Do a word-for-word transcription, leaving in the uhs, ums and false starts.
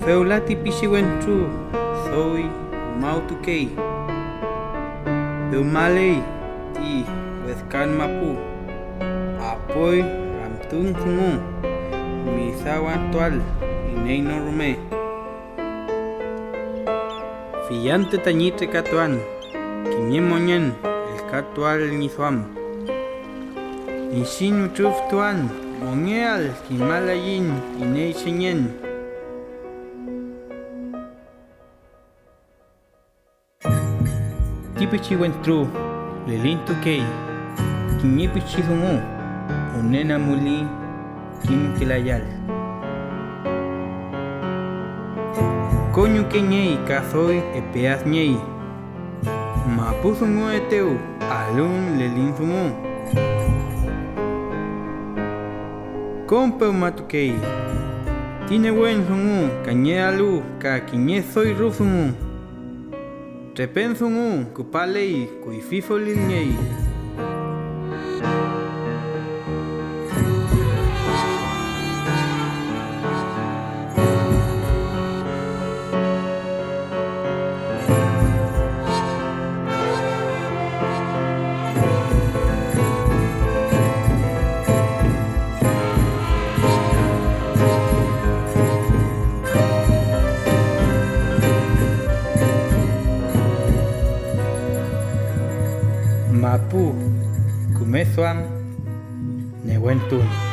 Fewla ti pichi wentru doy umawtukey. Pewmaley ti wedkan mapu. Apoy ramtun dungu ñi duamatuael iney no rume. Fill antü tañi trekatuan kiñe mongen ellkatuael ñi duam. Iñchiñ witrüftuan mongeael kimalayiñ iney chengen. Ti pichi wentru lelintukey kiñe pichi dungu, wünen amuli kimkelayal. Koñukengey ka doy epeadngey. Mapu dunguetew alün lelin dungu. Kom pewmatukey. Ti newen dungu kañe alü ka kiñe doy rüf dungu. Trepen dungu küpaley, kuyfi folilngey. Mapu, küme duam, newentun.